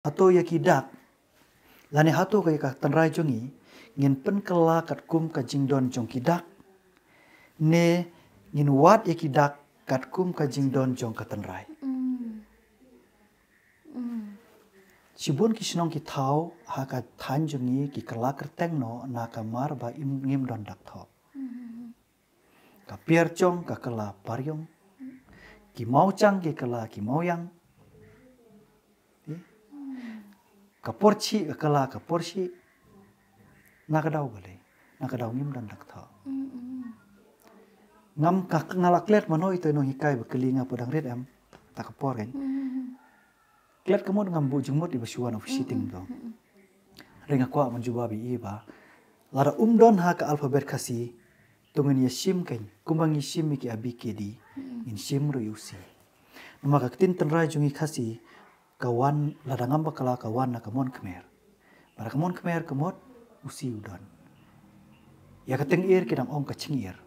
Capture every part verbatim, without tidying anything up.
Hato ïa ki dak, lane hato ka ïa ka tynrai jong ngi, ngin pynkylla katkum ka jingdon jong ki dak, ne ngin wad ïa ki dak katkum ka jingdon jong ka tynrai. Shibun ki shnong ki thaw ha ka thaiñ jong ngi ki kylla kyrteng noh na ka mar ba im ngim don dak thoh. Ka Piar Chong ka kylla Pariong. Ki Mawchang ki kylla ki Mawiang. Ka Porchi ka kylla ka Porchi. Na ka daw balei? Na ka daw ngim don dak thoh. Ngam ka nga la klet mano ito nong hikai ba kylli nga pdeng rit em. Ta ka por kan. Klet ka mut ngam buh jingmut iba shuwa na office sitting to. Ring kwah ban jubab i ba lada um don ha ka alphabet Khasi, to ngin ïa shim kan kumba ngi shim ïa ki A B K D, ngin shim ruh ïa u C. Namar ka ktien tynrai jong ngi Khasi ka wan lada ngam bakla ka wan na ka mon Khmer. Ba da ka mon Khmer ka mut u C u don. Ïa ka teng ir ki dang ong ka ching ir.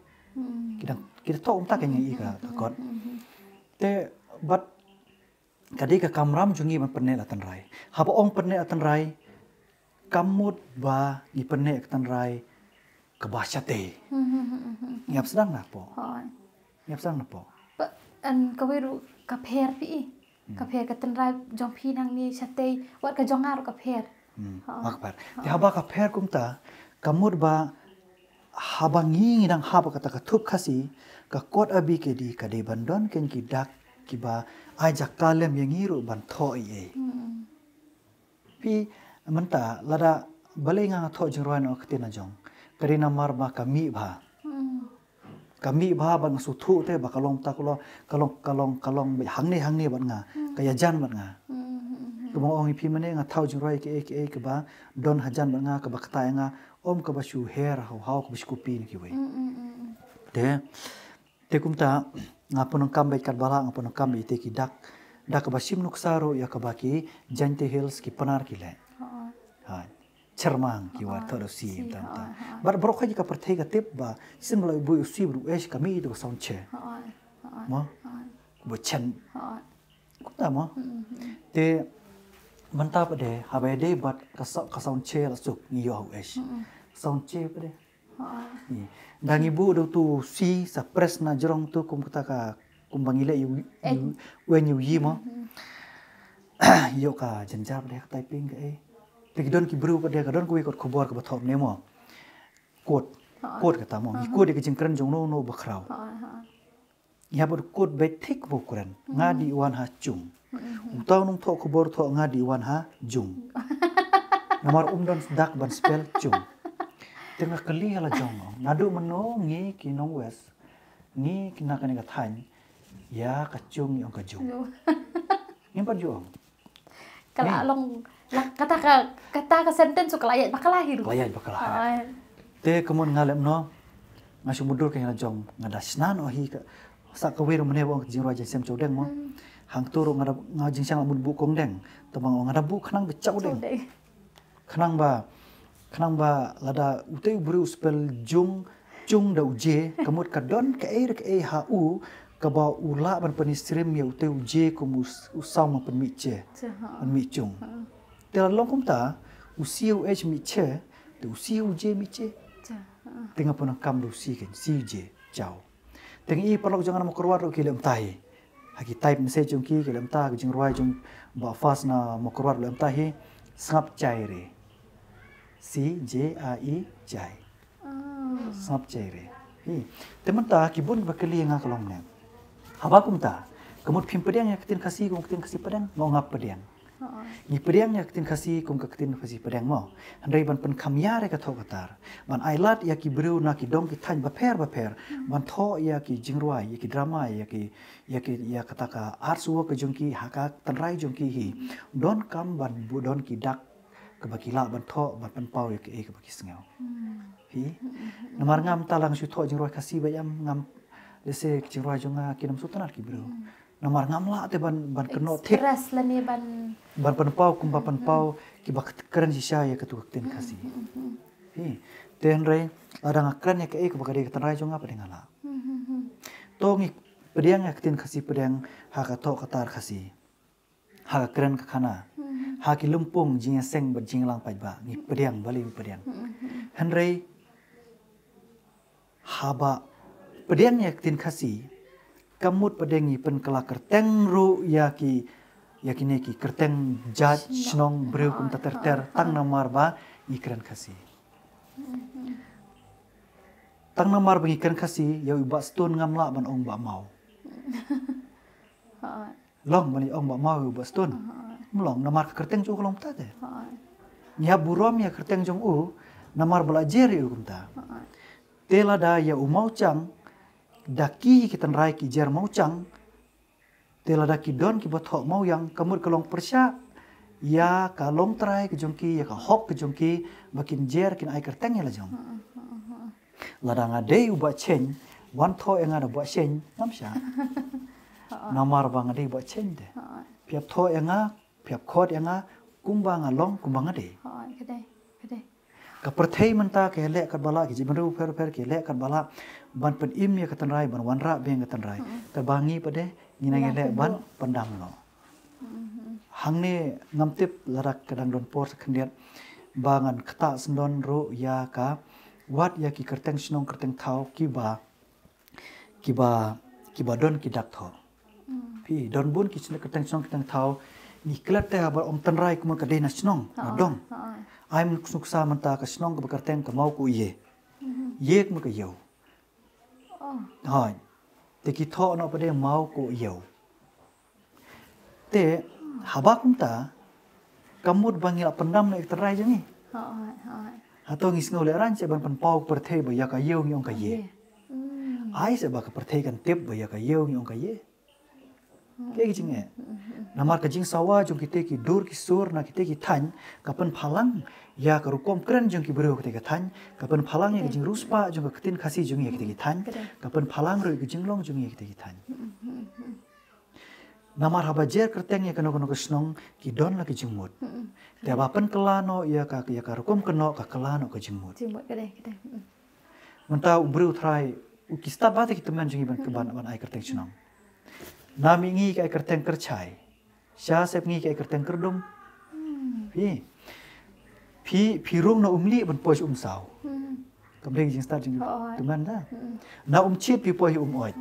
Ki dang ki da thoh um ta ka ngi i ka ka kot. Te bad ka dei ka kamram jong ngi ban pyneh la tynrai. Haba ong pyneh la tynrai, kam mut ba ngi pyneh ka tynrai kaba shatei. Ngi ap sdang na po. Ngi ap sdang na po. Ba an ka wei ruh ka pher phi i. Ka pher ka tynrai jong phi nang ni shatei wat ka jong nga ruh ka pher. Mak par. Te haba ka pher kumta, ka mut ba haba ngi ngi dang haba kata ka thup Khasi, ka kot A B K D ka dei ban don ken ki dak kiba ai jaka lem ïa ngi ruh ban thoh ei ei. Phi mynta lada balei nga thoh jingrwai na ka ktien la jong. Ka dei namar ba ka mih bha. Ka mih bha bad nga sngewthuh te ba ka long ta ka long ka long ka long ka long ba hangne hangne bad nga. Ka ïajan bad nga. Kaba ong i phi mane nga thaw jingrwai kiei kiei kaba don hajan bad nga kaba kata ïa nga. Om kaba shu her haw haw kaba shu kupi na kiwei. Te te kumta nga pyndonkam bad kat bala nga pyndonkam bad ite ki dak dak kaba shim nuksa ruh ïa kaba ki Jaintia Hills ki Pnar ki leh. Ha. Chermang ki wat thoh da u C. Tam tam. Bad baroh ka ji ka pyrthei ka tip ba shisien ba la buh u C bad u H ka mih ïa ka sound che. Mo. Ba chen. Kumta mo. Te mynta pat de haba ïadei bad ka sound che la suk ngi ïoh u H. Sound che pat de. Da ngi buh da utu u C sa press na jrong tu kum kata ka kumba ngi leh ïa u N ïa u Y mo. Ïoh ka jynjar pat de ka typing ka eh. Te ki don ki briew pat de ka don kawei kot khubor kaba thoh ne mo. Kot. Kot kata mo. Ngi kot ïa ka jingkren jong no no ba khraw. Ïa bad kot beit thik ba u kren. Nga dih wan ha chung. Uta u nongthoh khubor thoh nga dih wan ha jung. Namar um don dak ban spell chung. Te nga kylli ha la jong. Naduh mynno ngi ki nong West. Ngi ki na kane ka thaiñ. Ïa ka chung ïa ong ka jung. Ngim pat ju ong. Ka la long kata ka kata ka sentence ka la ïaid bakla hi ruh. Ka la ïaid bakla. Te ka mon nga lem no. Nga shu mutdur ka ïa la jong nga da shna noh hi ka sa kawei ruh mane ba ong ka jingrwai jingshem chawdeng mo. Hangto ruh nga da nga jingshang la mut buh kong deng. Te ba nga da buh khnang ba chawdeng. Khnang ba khnang ba lada utei u briew u spell jung chung da u J ka mut ka don kaei re kaei ha u kaba u lah ban pynïasyriem ïa utei u J kum u sound ban pynmih che. Pynmih chung. Te la long kumta u C u H mih che te u C u J mih che. Te nga pyndonkam da u C kan C u J. Chau. Te ngi i paralok jong nga na Mawkyrwat ruh ki leh kumta hi. Ha ki type message jong ki ki leh kumta ka jingrwai jong Bah Fas na Mawkyrwat leh kumta hi. Sngap chai re. C J A I chai. Sngap chai re. Hi. Te mynta ki bun ba kylli nga ka long ne. Haba kumta ka mut phim pdiang ïa ka ktien Khasi kum ka ktien Khasi pdiang mo nga pdiang. Ngi pdiang ïa ka ktien Khasi kum ka ktien Khasi pdiang mo. Hynrei ban pynkham ïa re ka thoh ka tar ban ai lad ïa ki briew na ki dong ki thaiñ bapher bapher ban thoh ïa ki jingrwai ïa ki drama ïa ki ïa ki ïa kata ka artwork ka jong ki ha ka tynrai jong ki hi. Don kam ban bu don ki dak kaba ki lah ban thoh ban pynpaw ïa ki ei kaba ki sngew. Hi. Namar ngam ta lang shu thoh jingrwai Khasi ba ïam ngam lese jingrwai jong nga ki nam sutanat ki briew. Namar ngam lah te ban ban kynnoh thik. Express lane ban ban pynpaw kumba pynpaw kiba kren shisha ïa katu ka ktien Khasi. Hi. Te hynrei lada nga kren ïa kaei kaba ka dei ka tynrai jong nga pat de nga lah. To ngi pdiang ïa ka ktien Khasi pdiang ha ka thoh ka tar Khasi. Ha ka kren ka khana. Ha ki lympung jingïaseng bad jingïalang paidbah ngi pdiang, balei ngi pdiang. Hynrei haba pdiang ïa ka ktien Khasi, ka mut pat de ngi pynkylla kyrteng ruh ïa ki, ïa kine ki kyrteng jait shnong briew kumta ter ter, tang namar ba ngi kren Khasi. Tang namar ba ngi kren Khasi, ïa u Bah Stone ngam lah ban ong Bah Maw. Long ban ong Bah Maw ïa u Bah Stone. Mlong namar ka kyrteng jong u ka long kumta te. Ngi hap burom ïa ka kyrteng jong u namar ba la jer ïa u kumta. Te lada ïa u Mawchang, da ki ki tynrai ki jer Mawchang, te lada ki don kiba thoh Mawiang, ka mut ka long pyrshah ïa ka longtrai ka jong ki, ïa ka hok ka jong ki, ba kin jer kin ai kyrteng ïa la jong. Lada nga dei u Bah Cheng, wan thoh ïa nga da Bah Cheng, ngam shah. Namar ba nga dei Bah Cheng te. Phi hap thoh ïa nga, phi hap khot ïa nga kumba nga long, kumba nga dei. Ka pyrthei mynta ka leh katba lah, ki jaitbynriew pher pher ki leh katba lah ban pynim ïa ka tynrai, ban wanrah biang ka tynrai. Katba ngi pat de ngi nang ïaleh ban pyndam noh. Hangne ngam tip lada ka dang don por sa khyndiat ba ngan ktah sngewdon ruh ïa ka wat ïa ki kyrteng shnong kyrteng thaw kiba, kiba, kiba don ki dak thoh. Phi don bun ki kyrteng shnong kyrteng thaw, ngi klet te haba ong tynrai kumno ka dei na shnong na dong. Ai mynta ka shnong kaba kyrteng ka Mawkoiei. Ïei kumno ka ïew. Hoi. Te ki thoh noh pat de Mawkoiei. Te haba kumta ka mut ba ngi la pyndam noh ïa ka tynrai jong ngi. Hato ngi sngew lehraiñ seh ban pynpaw ka pyrthei ba ïa ka ïew ngi ong ka ïei. Ai seh ba ka pyrthei kan tip ba ïa ka ïew ngi ong ka ïei. Kaei ka jingeh. Namar ka jingsawa jong kite ki dur ki sur na kite ki thaiñ ka pynphalang ïa ka rukom kren jong ki briew kite ki thaiñ, ka pynphalang ïa ka jingriewspah jong ka ktien Khasi jong ngi kite ki thaiñ, ka pynphalang ruh ïa ka jinglong jong ngi kite ki thaiñ. Namar haba jer kyrteng ïa kano kano ka shnong ki don la ka jingmut. Te haba pynkylla noh ïa ka, ïa ka rukom kynnoh ka kylla noh ka jingmut. Jingmut ka dei, ka dei. Mynta u briew trai u ki stad ba te ki tymmen jong ngi ban, ban, ban ai kyrteng shnong. Na mih ngi ki ai kyrteng kyrchai. Sha sep ngi ki ai kyrteng kyrdum. Phi, phi, phi rung na Umlieh ban poi sha Umsaw. Kam dei jingstad jong ngi tymmen da. Na Umchit phi poi Umoit.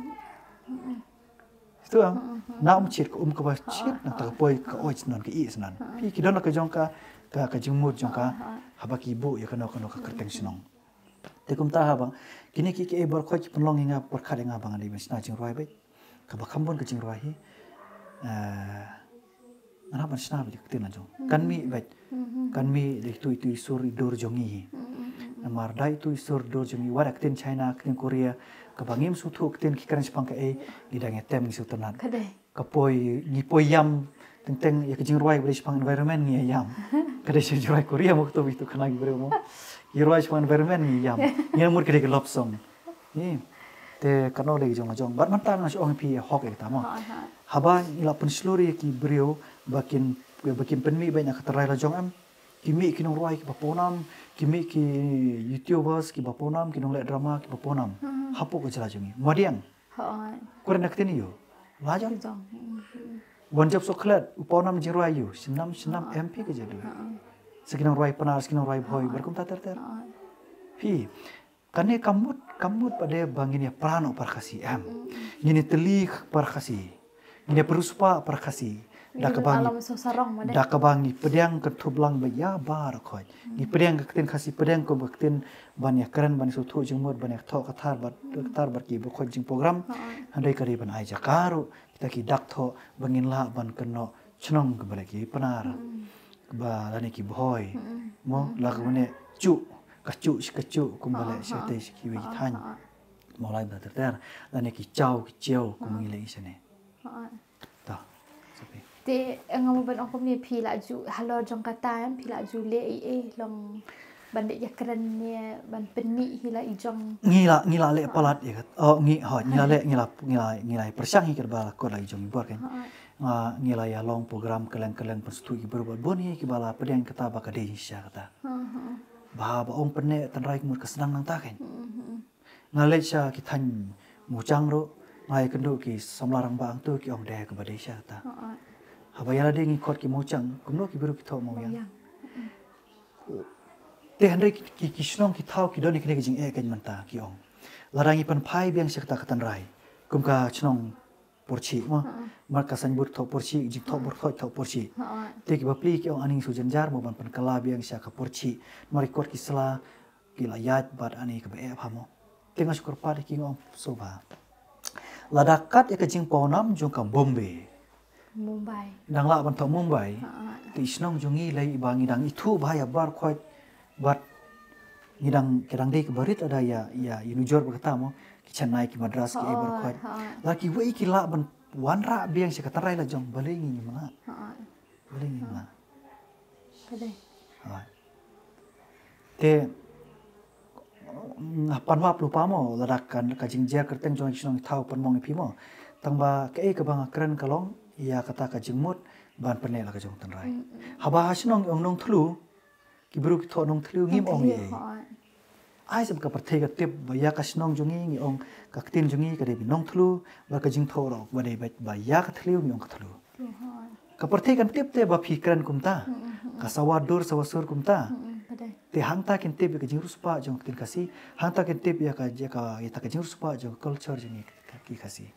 Situ am, na Umchit ka um kaba chit, nangta ka poi ka oit snon, ka ih snon. Phi ki don la ka jong ka, ka, ka jingmut jong ka, haba ki buh ïa kano kano ka kyrteng shnong. Te kumta haba kine ki, ki ei baroh khoit ki pynlong ïa nga, pyrkhat ïa nga ba ngan dei ban shna jingrwai beit. Kaba kham bun ka jingrwai hi. Eh, ngan hap ban shna beit ka ktien la jong. Kan mih beit. Kan mih da itu, itu i sur i dur jong ngi hi. Namar da itu i sur i dur jong ngi, wat ka ktien China, ka ktien Korea, kaba ngim sngewthuh ka ktien ki kren shaphang kaei, ngi dang ïatem ngi sngewtynnat. Ka dei. Ka poi, ngi poi ïam, teng teng ïa ka jingrwai ba dei shaphang environment ngi ïam. Ka dei sha jingrwai Korea mo, kato ba itu khana ki briew mo. Ki rwai shaphang environment ngi ïam. Ngi mut ka dei ka love song. Te kano lei jong la jong. Bad mynta nga shu ong ïa phi ïa hok ïa kata mo. Haba ngi la pynshlur ïa ki briew ba kin, ba kin pynmih beit na ka tynrai la jong em. Ki mih ki nongrwai kiba pawnam, ki mih ki YouTubers kiba pawnam, ki nongleh drama kiba pawnam. Hapoh ka jylla jong ngi. Madiang. Kren na ktien ïa u. La jong. Wanjop Sohkhlet, u pawnam jingrwai ïa u. Shnam, shnam M P ka jadu. Sa ki nongrwai Pnar, sa ki nongrwai Bhoi, bad kumta ter ter. Phi, kane ka mut, ka mut pat de ba ngin ïa pra noh para Khasi em. Ngin ïa tylli para Khasi. Ngin ïa pyrshah para Khasi. Da kaba ngi, da kaba ngi pdiang ka thup lang ba ïa baroh khoit. Ngi pdiang ka ktien Khasi, pdiang ka ktien ban ïa kren, ban ïa sngewthuh jingmut, ban ïa thoh ka thar bad, ka thar bad ki baroh khoit jingprogram. Hynrei ka dei ban ai jaka ruh kita ki dak thoh ba ngin lah ban kynnoh chnong kaba leh ki Pnar. Kaba lane ki Bhoi. Mo, la ka mane chu, ka chu, ka chu, kumba leh sha te sha kiwei ki thaiñ. Mawlai ba ter ter. Lane ki chaw, ki chiaw, kumba ngi leh ngi shane. To. Te nga mo ban ong kumne, phi la ju halor jong kata em, phi la ju leh ei ei long ban leh ïakren ne ban pynmih hi la i jong. Ngi la, ngi la leh palat ïa kat. Oh, ngi, hoi, ngi la leh, ngi la, ngi la, ngi la pyrshang hi kat ba la kot la i jong i bor kan. Nga, ngi la ïa long program kylleng kylleng pynsngewthuh ki briew bad bun hi kiba la pdiang kata ba ka dei shisha kata. Ba, ba ong pynneh tynrai ka mut ka sdang nangta kan. Nga leit sha ki thaiñ Mawchang ruh, nga ïakynduh ki samla rangbah hangto ki ong dei kaba dei shisha kata. Haba ïa lade ngi khot ki mawchang, kumno ki briew ki thoh mawiang. Te hynrei ki, ki, ki shnong ki thaw ki don ïa kane ka jingeh ka mynta ki ong, lada ngi pynphai biang sha kata ka tynrai, kum ka shnong Pyrshih mo. Mar ka signboard thoh Pyrshih, jingthoh bor thoh thoh Pyrshih. Te ki bapli ki ong ani ngi shu jynjar mo ban pynkylla biang sha ka Pyrshih. Mar ki kot ki sla ki la ïaid bad ani kaba eh bha mo. Te nga shu kyrpad ïa ki, nga ong sngewbha, lada kat ïa ka jingpawnam jong ka Bombay, Mumbai. Dang lah ban thoh Mumbai. Te i shnong jong ngi lei ba ngi dang ithuh bha ïa bar khoit bad ngi dang, ki dang dei kiba rit lada ïa, ïa, ïa nujor bad kata mo, ki Chennai, ki Madras, ki eh bar khoit. Lada kiwei ki lah ban wanrah biang sha ka tynrai la jong, balei ngi ngim lah? Balei ngi ngim lah? Ka dei. Te nga pan map lypa mo, lada ka, ka jingjer kyrteng jong ki shnong ki thaw pynmong ïa phi mo. Tang ba kaei kaba nga kren ka long ïa kata ka jingmut ban pynleh la ka jong tynrai. Haba ha shnong ong Nongthliew, ki briew ki thoh Nongthliew, ngim ong ei ei. Ai sa ba ka pyrthei kan tip ba ïa ka shnong jong ngi ngi ong, ka ktien jong ngi ka dei ba Nongthliew, ba ka jingthoh ruh ba dei ba, ba ïa ka thliew ngi ong ka thliew. Ka pyrthei kan tip te ba phi kren kumta. Ka sawa dur sawa sur kumta. Te hangta kin tip ïa ka jingriewspah jong ka ktien Khasi, hangta kin tip ïa ka, ïa ka, ïa ka jingriewspah jong ka culture jong ngi ki Khasi.